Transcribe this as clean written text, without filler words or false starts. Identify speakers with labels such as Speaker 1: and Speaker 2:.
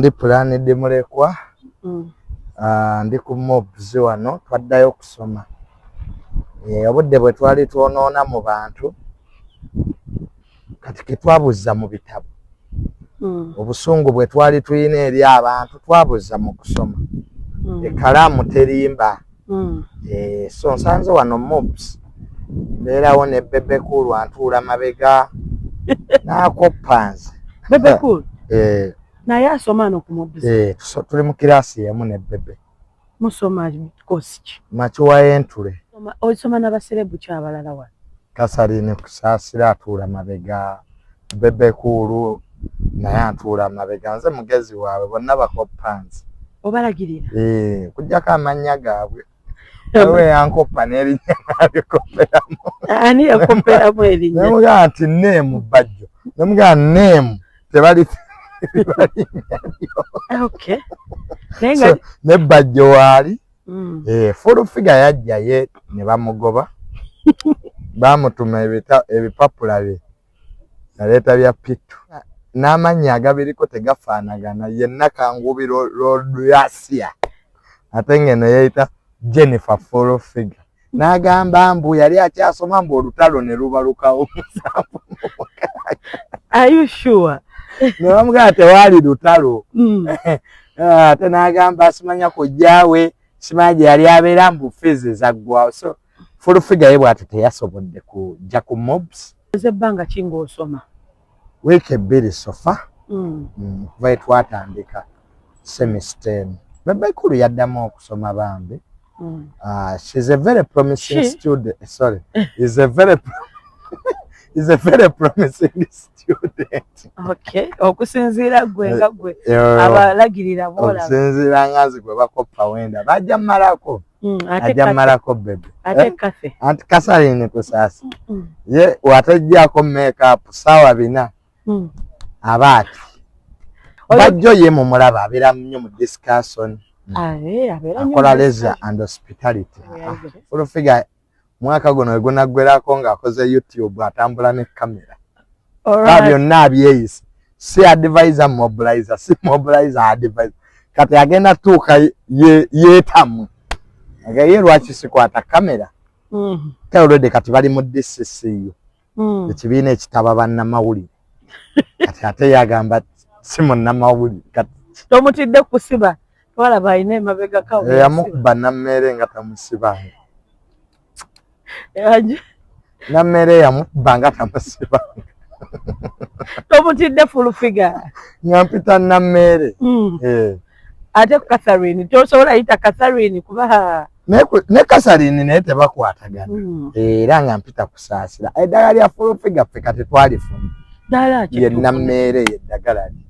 Speaker 1: Ndi Planned Mulekwa. Ndi ku Mobs wano, twaddayo okusoma. Obudde bwe twali twonoona mu bantu kati ketwabuzza mu bitabo. Obusungu bwe twali tulina eri abantu twabuzza mu kusoma. Ekkalaamu terimba. So nsanze wano Mobs, mbeerawo ne Bebe Cool, antuula mabega n'akoppa nze.
Speaker 2: Bebe Cool?
Speaker 1: Eh.
Speaker 2: Naye asoma no ku Mobs?
Speaker 1: Eh, tuli mu kiraasi emu ne Bebe.
Speaker 2: Musoma course ki?
Speaker 1: Mature entry.
Speaker 2: Osoma n'aba celeb ki abalala wano?
Speaker 1: Catherine Kusaasira atuula mabega, Bebe Cool naye atuula mabega. Nze mugezi waabwe, bonna bakoppa nze.
Speaker 2: Obalagirira?
Speaker 1: Eh, kujjako amannya gaabwe. Waliwo eyankoppa n'erinnya n'abikopperamu.
Speaker 2: Ani yakopperamu erinnya?
Speaker 1: Nemugamba nti name Bajjo, nemugamba name tebali balinnya lyo.
Speaker 2: Okay. Naye nga
Speaker 1: So, ne Bajjo waali. Eh, Full Figure yajja ye ne bamugoba, bamutuma ebipapula bye yaleeta bya pitu n'amannya agabiriko tegafaanagana. Yenna Kangubi Rodriasia, ate ngeno yeeyita Jennifer Full Figure. N'agamba mbu yali akyasoma, mbu olutalo ne lubalukawo 76.
Speaker 2: Are you sure?
Speaker 1: Ne bamugamba tewaali lutalo. Ate n'agamba simanya kojjaawe, simanya gye yali abeera, mbu fees zaggwawo. So Full Figure ye bw'atyo teyasobodde kujja ku Mobs.
Speaker 2: Oze ebbanga ki ng'osoma?
Speaker 1: Wiiki 2 so far. Kuva we twatandika semester eno. Bebe Cool yaddamu okusoma bambi. She's a very promising
Speaker 2: She?
Speaker 1: student. Sorry, is a very promising student.
Speaker 2: Okay, okusinziira gwe nga gwe abalagirira boolaba.
Speaker 1: Okusinziira nga nze gwe bakoppa, wenda bajja mmalako.
Speaker 2: Ate
Speaker 1: Ajja mmalako Bebe.
Speaker 2: Ate
Speaker 1: Eh?
Speaker 2: Kathy?
Speaker 1: Anti Catherine Kusaasi ye watajjako makeup saawa 4 aba ati. Bajjo ye mumulaba abeera nnyo mu discussion.
Speaker 2: Abeera nnyo
Speaker 1: Akola
Speaker 2: mu
Speaker 1: leisure
Speaker 2: discussion.
Speaker 1: and hospitality.
Speaker 2: Yeah.
Speaker 1: Full Figure mwaka guno wegunaggwerako ng'akoze YouTube, atambula ne kamera. Ba byonna abyeyisa, si advisor mobilizer, si mobilizer advisor. Kati agenda tuuka yeetamu aga ye lwaki sikwata kamera. Already kati bali mu DCCU, ekibiina ekitaba bannamawulire. Kati ate yagamba si munnamawulire kati.
Speaker 2: Tomutidde kusiba? Twalaba alina emabega kawo.
Speaker 1: Yamukuba Nammeere nga tamusibanga. Nammeere yamukuba nga tamusibanga.
Speaker 2: Tomutidde Full Figure?
Speaker 1: Nga mpita Nammeere. Eh.
Speaker 2: Ate Catherine tosobola yita Catherine kuba
Speaker 1: Ne Catherine naye tebakwatagana. Era nga mpita Kusaasira. Eddagala lya Full Figure ffe kati twalifuna.
Speaker 2: Ddala ki?
Speaker 1: Ye Nammeere, ye ddagala lye.